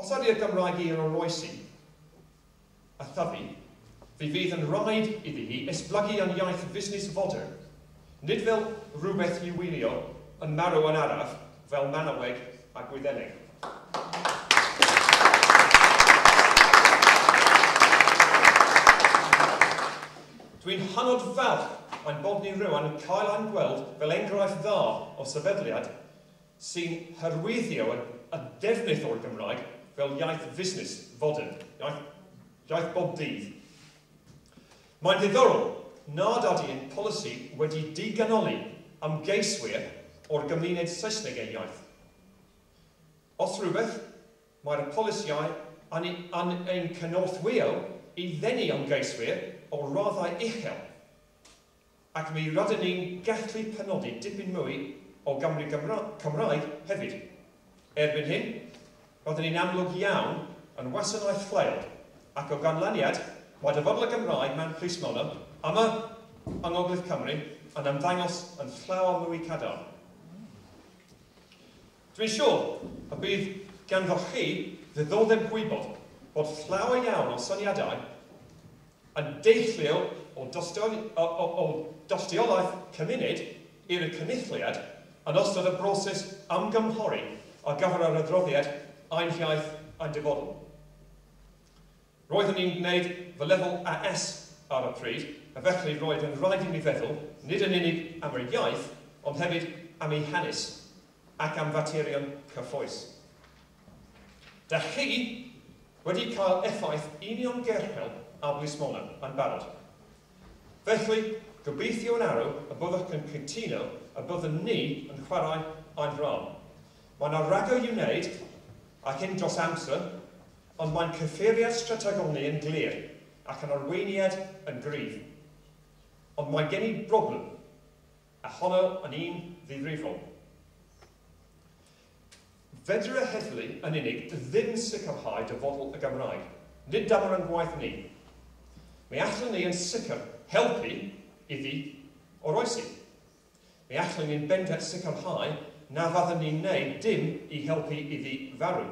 Os ydy'r Gymraeg i oroesi a thyfu, fe fydd yn rhaid iddi hi esblygu yn iaith fusnes fodern, nid fel rhywbeth i'w wylio yn marw yn araf fel Manaweg a Gwyddeleg. Dwi'n hynod falch ein bod ni rwan yn cael ein gweld fel enghraifft dda o sefydliad sy'n hyrwyddo y defnydd o'r Gymraeg fel iaith fusnes fodern, iaith, iaith bob dydd. Mae'n ddiddorol nad ydy ein polisi wedi diganoli ymgeiswyr o'r gymuned Saesneg ei iaith. Os rhywbeth, mae'r polisïau yn, yn ein cynorthwyo i ddenu ymgeiswyr o raddau uchel, ac mi rydyn ni'n gallu penodi dipyn mwy o Gymru Cymraeg hefyd. Erbyn hyn, rydyn ni'n amlwg iawn yn wasanaeth lleol, ac o ganlyniad, mae dyfodol y Gymraeg mewn plismona yma yng Ngogledd Cymru yn ymddangos yn llawer mwy cadarn. Dwi'n siŵr y bydd ganddoch chi ddiddordeb gwybod bod llawer iawn o syniadau yn deillio o, o dystiolaeth cymuned i'r cynulliad yn ystod y broses ymgynghori ar gyfer yr adroddiad Ein Hiaith Ein Dyfodol. Roeddwn i'n gwneud fy lefel AS ar y pryd, a felly roedd yn rhaid i mi feddwl nid yn unig am yr iaith, ond hefyd am ei hanes ac am faterion cyffrous. Da chi wedi cael effaith uniongyrchol ar blismona yn barod. Felly, gobeithio yn arw y byddwch yn cytuno y byddwn ni yn chwarae ein rhan. Mae yna ragor i'w wneud, ac hyn dros amser, ond mae'n cyfeiriad strategol ni yn glir ac yn arweiniad yn gryf. Ond mae gen i broblem, a honno yn un ddifrifol. Fedr y heddlu yn unig ddim sicrhau dyfodol y Gymraeg. Nid dyma'r yn gwaith ni. Mi allwn ni yn sicr helpu iddi oroesi. Mi allwn ni'n bendant sicrhau na fyddwn ni'n neud dim i helpu iddi farw.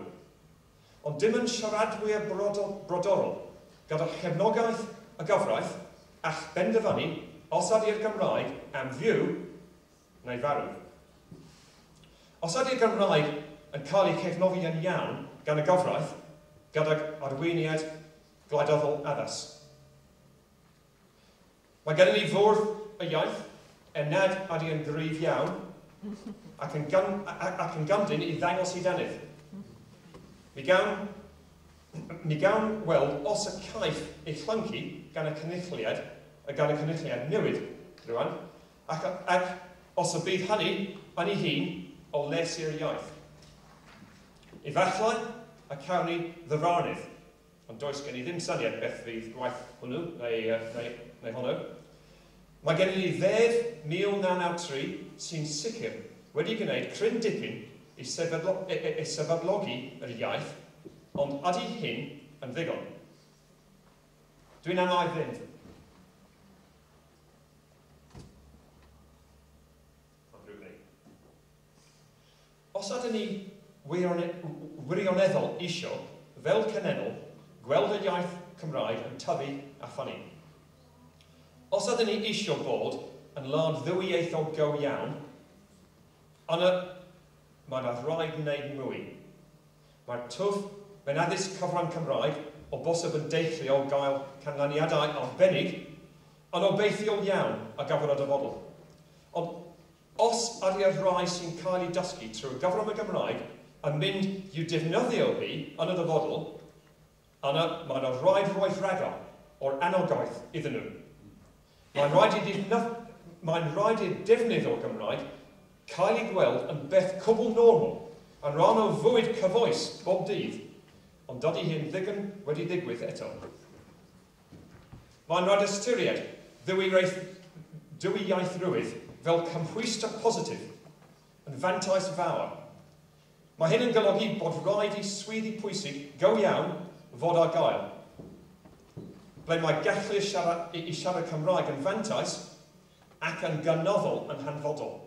Ond dim yn siaradwyr brodorol, gyda chefnogaeth y gyfraith all benderfynu os ydy'r Gymraeg am fyw neu farw. Os ydy'r Gymraeg yn cael ei chefnogi yn iawn gan y gyfraith, gydag arweiniad gwleidyddol addas. Mae gennym ni fwrdd y iaith, er nad ydy yn gryf iawn, ac yn, gan, ac yn gyndyn i ddangos ei dannedd. Mi gawn weld os y caiff ei llyncu gan y cynulliad, gan y cynulliad newydd rwan, ac os y bydd hynny yn ei hun o les i'r iaith. Efallai y cawn ni ddyfarnydd, ond does gen i ddim syniad beth fydd gwaith hwnnw neu honno. Mae gen i ddeddf 1993 sy'n sicr wedi gwneud cryn dipyn i sefydlogi yr iaith, ond ydy hyn yn ddigon? Dwi'n amau ddim. Mae'n ddrwg gen i. Os ydyn ni wirioneddol isio, fel cenedl, gweld y iaith Cymraeg yn tyfu a ffynnu. Os ydyn ni isio bod yn wlad ddwyieithog go iawn, yna mae yna rhaid wneud mwy. Mae'r twf mewn addysg cyfrwng Cymraeg o bosib yn deillio o gael canlyniadau arbennig yn obeithiol iawn ar gyfer y dyfodol. Ond os ydy'r rhai sy'n cael eu dysgu trwy gyfrwng y Gymraeg yn mynd i'w defnyddio hi yn y dyfodol, yna mae yna rhaid rhoi rhagor o'r anogaeth iddyn nhw. Mae'n rhaid i'r defnydd o'r Gymraeg cael ei gweld yn beth cwbl normal, yn rhan o fywyd cyfoes bob dydd, ond dydy hyn ddigon wedi digwydd eto. Mae'n rhaid ystyried dwyieithrwydd fel cymhwyster positif yn fantais fawr. Mae hyn yn golygu bod rhaid i swyddi pwysig go iawn fod ar gael, ble mae gallu i siarad Cymraeg yn fantais ac yn gynyddol yn hanfodol.